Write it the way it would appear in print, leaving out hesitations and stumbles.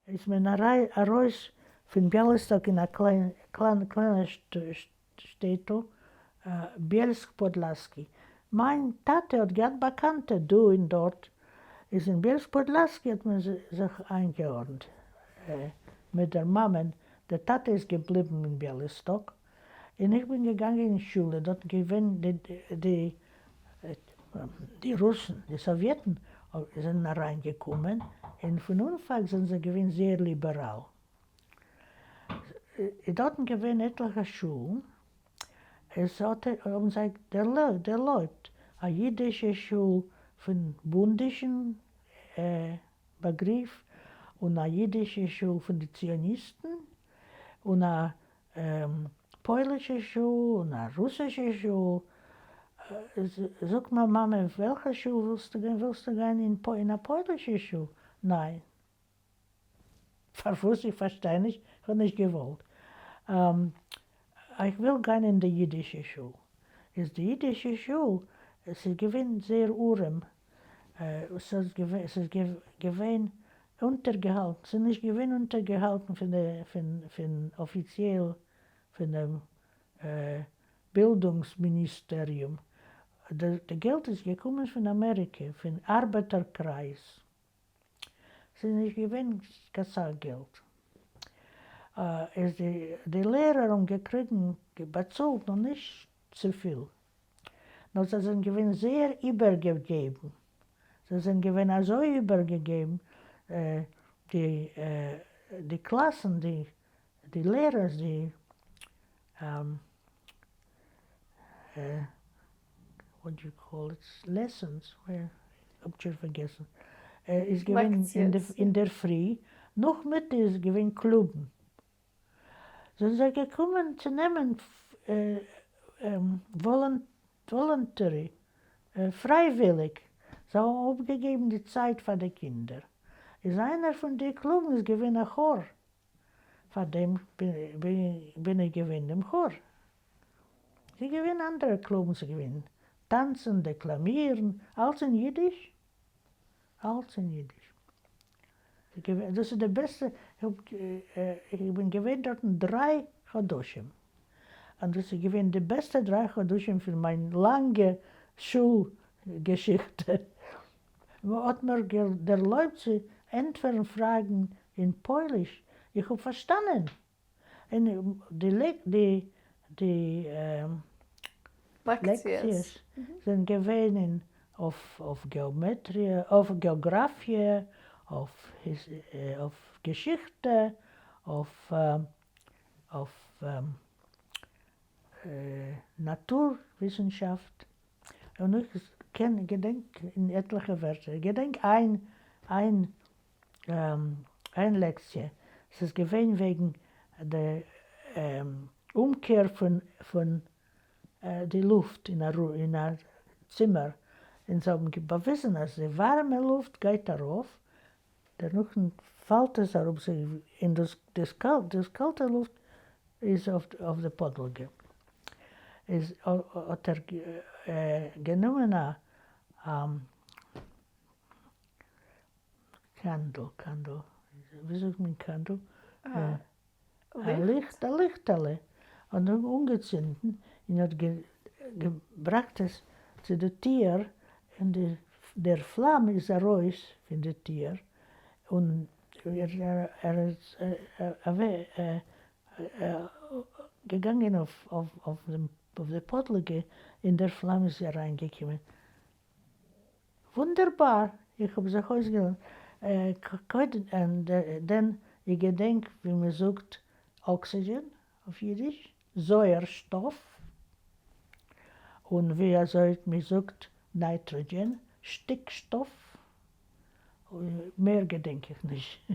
איז מען ארויס פון ביאליסטאק אין א קליינע שטעטל ביעלסק פאדלאסקי. מיין טאטע האט געהאט באקאנטע דא און דארט, איז אין ביעלסק פאדלאסקי האט מען זיך איינגעארדנט מיט דער מאמען, דער טאטע איז געבליבן אין ביאליסטאק, און איך בין געגאנגען אין שולע, דארט געווען די די רוסן, די סאוויעטן זענען אריין געקומען, און פון אנפאנג זענען זיי געווען זייער ליבעראל. איז דארטן געווען עטליכע שולן, עס האט האבן זיי דערלויבט א אידישע שול פון בונדישן באגריף, און א אידישע שול פון די ציוניסטן, און א פוילישע שול און א רוסישע שול, זאגט מיין מאמע וועלכע שול ווילסטו גיין, ווילסטו גיין אין א פוילישע שול? ניין. פארוואס? איך פארשטיי נישט, איך האב נישט געוואלט, איך וויל גיין אין די אידישע שול. איז די אידישע שול, עס איז געווען זייער ארעם, עס איז געווען אונטערגעהאלטן, ס'איז נישט געווען אונטערגעהאלטן פון די פון אפיציעל פון דעם בילדונגס מיניסטעריום, די געלט איז געקומען פון אמעריקע, פון ארבעטער קרייז, ס'איז נישט געווען קיין סאך געלט, איז די לערער האבן געקריגן באצאלט נאר נישט צופיל, נאר זיי זענען געווען זייער איבערגעגעבן, זיי זענען געווען אזוי איבערגעגעבן, די די קלאסן, די די לערערס, די what do you call it, lessons, כ'האב שוין פארגעסן, איז געווען אינדערפרי, נאכמיטאג איז געווען קלובן. זענען זיי געקומען צו נעמען voluntary, פרייוויליג, זיי האבן אפגעגעבן די צייט פאר די קינדער, איז איינער פון די קלובן איז געווען א כאר, פאר דעם בין איך געווען אין דעם כאר, ס'איז געווען אנדערע קלובן, ס'איז געווען טאנצן, דעקלאמירן, אלץ אין אידיש, אלץ אין אידיש. דאס איז די בעסטע, איך בין געווען דארטן 3 חדשים, און דאס איז געווען די בעסטע 3 חדשים פון מיין לאנגע שול געשיכטע. מען האט מיר דערלויבט צו ענטפערן פראגן אין פויליש, איך האב פארשטאנען און די די לעקציעס זענען געווען אין אויף געאמעטריע, אויף געאגראפיע, אויף געשיכטע, אויף נאטור וויסנשאפט, און איך קען געדענק אין עטליכע ווערטער, איך געדענק איין איין איין לעקציע, ס'איז געווען וועגן די אומקער פון פון די לופט אין א אין א צימער, און זיי האבן באוויזן אז די ווארעמע לופט גייט ארויף, דערנאך פאלט עס אראפ און דאס דאס קאלטע לופט איז אויף די פאדלאגע. איז האט ער גענומען א candle, candle, ווי זאגט מען candle? א ליכט, א ליכטעלע, און אנגעצינדן און האט געבראכט עס צו די טיר, און דער פלאם איז ארויס פון די טיר, און ער איז געגאנגען אויף די פאדלאגע, און דער פלאם איז אריינגעקומען. וואונדערבאר! איך האב זיך אויסגעלערנט קודם דען איך געדענק ווי מען זאגט oxygen אויף אידיש, זויערשטאף, און ווי אזוי מען זאגט nitrogen, שטיקשטאף, מער געדענק איך נישט.